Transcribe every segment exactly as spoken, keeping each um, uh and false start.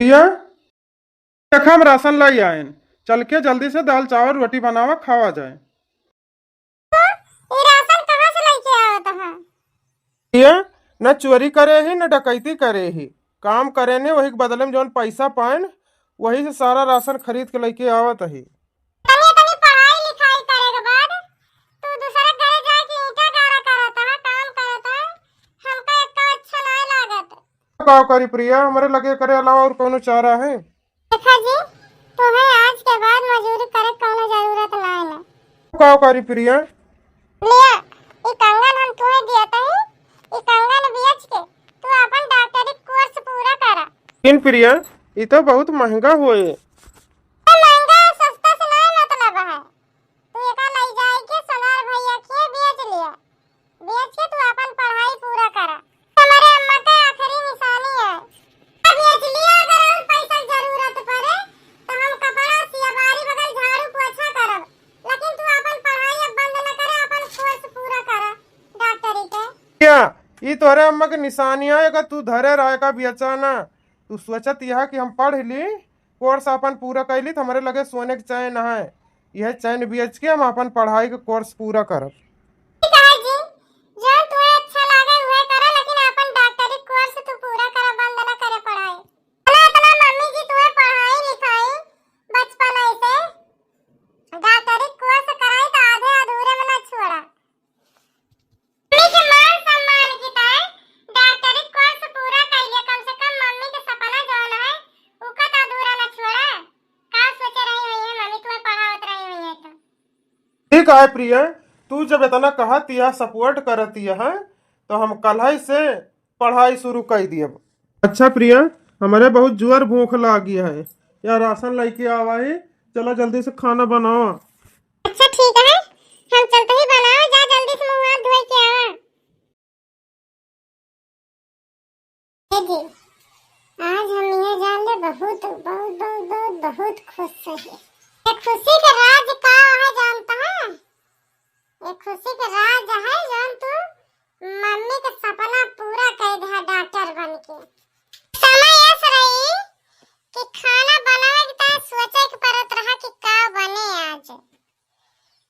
प्रिया, देखा हम राशन लाई आएन, चल के जल्दी से दाल चावल रोटी बनावा, खावा जाए। ई राशन कहाँ से लेके आवत है? प्रिया, न चोरी करे ही, न डकैती करे ही, काम करे ने, वही के बदले में जौन पैसा पाएन, वही से सारा राशन खरीद के लेके आवत ही। तनी तनी पढ़ाई लिखाई करे के बाद तू दूसरा घरे जाके ईंटा गाड़ा करत है, काम करत है, हमका एको अच्छा नाय लागत। का करी प्रिया, हमरे लगे करे अलावा और कौनो चारा है? देखा जी, तुम्हें आज के बाद मजूरी करे कौनो जरूरत नाय ना। का करी प्रिया? लिया, ई कंगन हम तुम्हें दियत ही, ई कंगन बेच के तू अपन डॉक्टरी कोर्स पूरा करा। लेकिन प्रिया, ई तो बहुत महंगा होए। तो महंगा सस्ता से नाय मतलब है, तू एका लई जाए के सोनार भैया के बेच लिया, बेच के तू अपन पढ़ाई पूरा करा। हमारे अम्मा का आखिरी निशानी है। अब बेच लिया, अगर और पैसा जरूरत पड़े तो हम कपड़ा सिया, बारी बगल झाड़ू पोछा करब, लेकिन तू अपन पढ़ाई अब बंद न करे, अपन कोर्स पूरा करा डॉक्टरी के। क्या ई तोहरे अम्मा के निशानी है? अगर तू धरे रहे का बेचा ना, तू सोचत यह कि हम पढ़ ली, कोर्स अपन पूरा कैली, तो हमरे लगे सोने के चैन है, यह चैन बेच के हम अपन पढ़ाई के कोर्स पूरा करब। ठीक है जी, जो तुम्हें अच्छा लागे उहे करो, लेकिन अपन डॉक्टरी कोर्स तू पूरा करा, बंद ना करे पढ़ाई। इतना इतना मम्मी जी तुम्हें पढ़ाई लिखाई बचपन से, डॉक्टरी कोर्स कराई तो आधे अधूरे में ना छोड़ा। मम्मी के मान सम्मान की ताई डॉक्टरी कोर्स पूरा कइले, कम से कम मम्मी के सपना जौन है, उका तो अधूरा न छोड़ा। का सोचे रही हुई है मम्मी, तुम्हें पढ़ावत रही हुई है तो? ठीक है प्रिया, तू जब इतना कहत या, सपोर्ट करत या है, तो हम कल से पढ़ाई शुरू कर दियब। अच्छा प्रिया, हमरे बहुत जोर भूख लागी है, या राशन लेके आवा है, चला जल्दी से खाना बनावा। अच्छा ठीक है, हम चलते ही बनाओ, जा जल्दी से मुँह हाथ धोए के आवा। ए जी, आज हम ये जान ले बहुत, बहुत, बहुत, बहुत, बहुत खुश है। ये खुशी के राज का है जानता है? ये खुशी के राज है जौन तू मम्मी के सपना पूरा कर दे डॉक्टर बन के। समय ऐस रही कि खाना बनावे के ताईं सोचे के पड़त रहा कि का बने आज,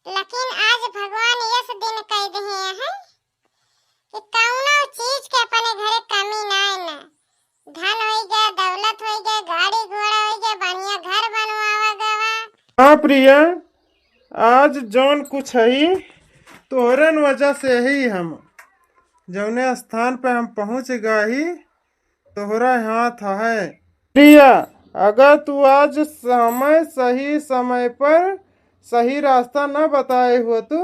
लेकिन आज भगवान यस दिन कह दे हैं कि कौनो चीज के अपने घरे कमी ना है ना, धन होई गए, दौलत होई गए, गाड़ी घोड़ा होई गए, बढ़िया घर बनवावा गवा। हाँ प्रिया, आज जौन कुछ है तोहरन वजह से ही हम जौने स्थान पे हम पहुँच गए ही तोहरा हाथ है। प्रिया, अगर तू आज समय, सही समय पर सही रास्ता न बताए होतू,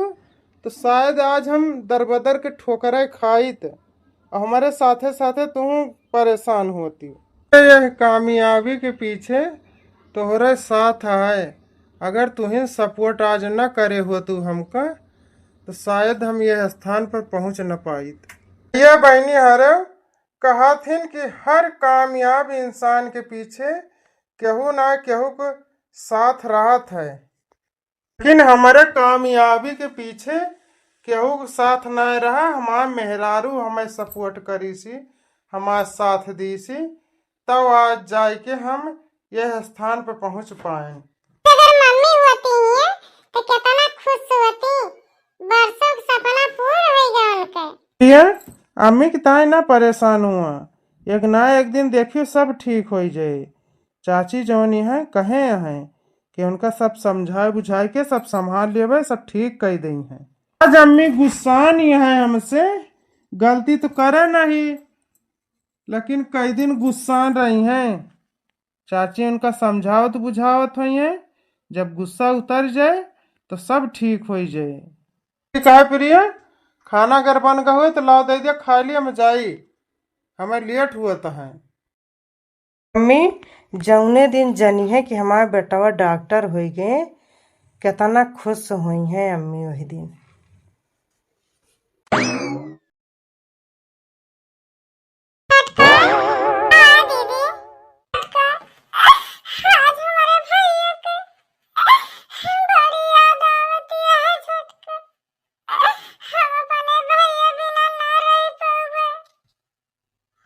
तो शायद आज हम दरबदर के ठोकरे खाइत, और हमारे साथे साथे तू परेशान होती। यह कामयाबी के पीछे तोहरे साथ है। अगर तुहिन सपोर्ट आज न करे होतू हमका, तो शायद हम यह स्थान पर पहुँच न पाइत। ये बहनी हरे कहत हिन कि हर कामयाब इंसान के पीछे केहू ना केहू के साथ रहत है, लेकिन हमरे कामयाबी के पीछे केहू के साथ ना रहा। हमार मेहरारू हमें सपोर्ट करी सी, हमार साथ दी सी, तब आज जाए के हम यह स्थान पर पहुँच पाए। अगर मम्मी होती हैं, तो कितना खुश होती, बरसों के सपना पूरा होई गया उनके। प्रिया, अम्मी के ताईं ना परेशान हुआ, एक ना एक दिन देखियो सब ठीक होई जाए। चाची जौनी है कहे हैं कि उनका सब समझाए बुझाए के सब संभाल लेवे, सब ठीक कर देई हैं। आज अम्मी गुस्सा नहीं है हमसे, गलती तो करे नहीं, लेकिन कई दिन गुस्सा रही हैं। चाची उनका समझावत बुझावत होई हैं, जब गुस्सा उतर जाए तो सब ठीक होई जाए। ठीक है प्रिया, खाना अगर बन गए हुए तो लाओ दे दिया, खा लिया, हम जाई, हमें लेट हुआ तो है। अम्मी जौने दिन जनी है कि हमार बेटवा डॉक्टर होई गए, कितना खुश होई हैं अम्मी वही दिन। छोटका, हाँ दीदी, छोटका, आज हमारे भैया के बड़ी याद आवती है छोटका, हम अपने भैया बिना ना रह पावे।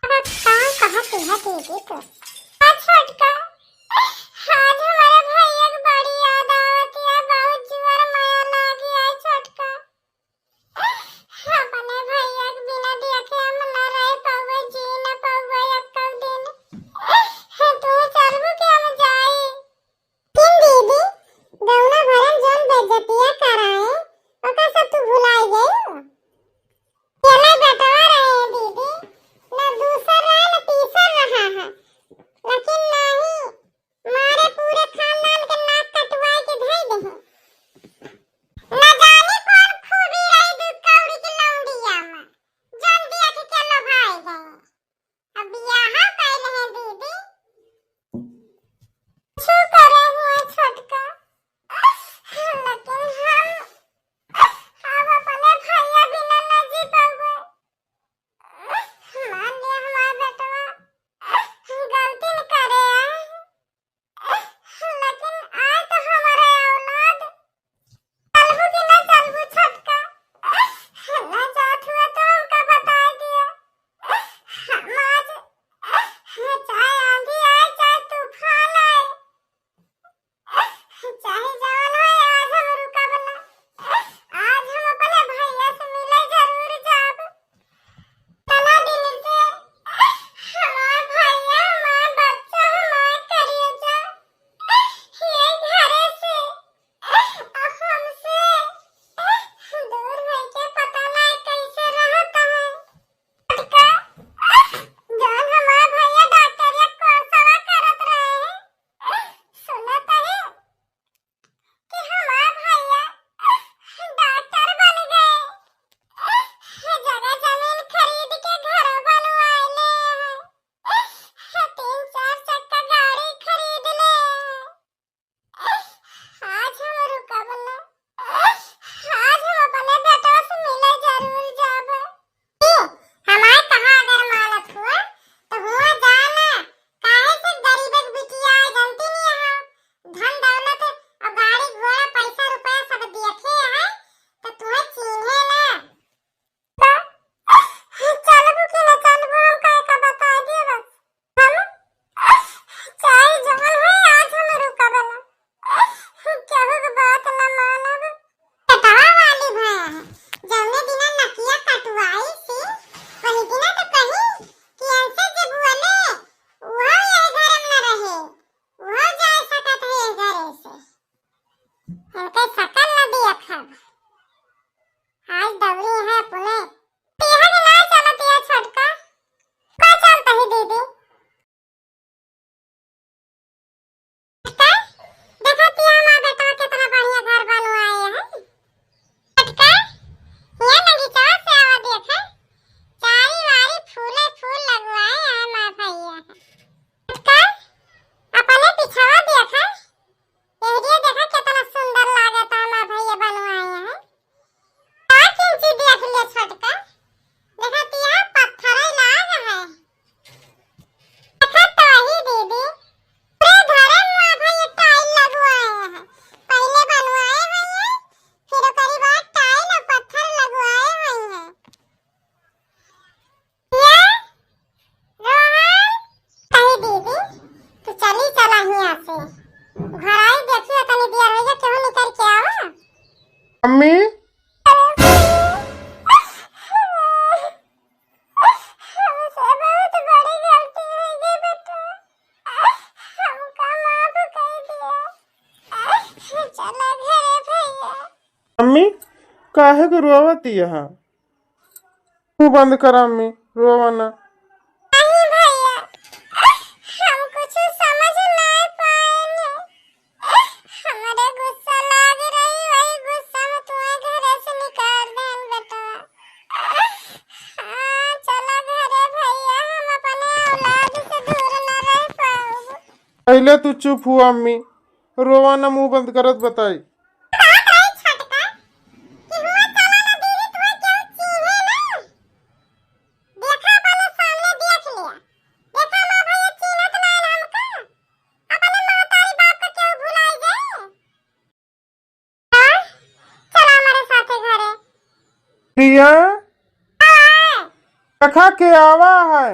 अब का कहती है दीदी तो? आ छोटका, चला घरे भैया। अम्मी, काहे के रोवत यहाँ? मुंह बंद कर अम्मी, रोवा ना। नहीं भैया, हम कुछ समझ नहीं पाएंगे। हमरे गुस्सा लाग रही, वही गुस्सा में तुम्हें घरे से निकाल देन बेटा। हाँ, चला घरे भैया, हम अपने औलाद से दूर न रह पाऊब। पहले तू चुप हुआ अम्मी, रोवा ना, मुंह बंद करत बताई। बात रही छोटका कि हुआ चला ना दीदी, तुम्हें क्यों चीन्हे ना? देखा अपने सामने देख लिया, देखा माँ भैया चीन्हत ना हमका, अपने महतारी बाप का क्यों भुलाई गए? हाँ? चला हमारे साथे घरे। प्रिया, हाँ। देखा के आवा है।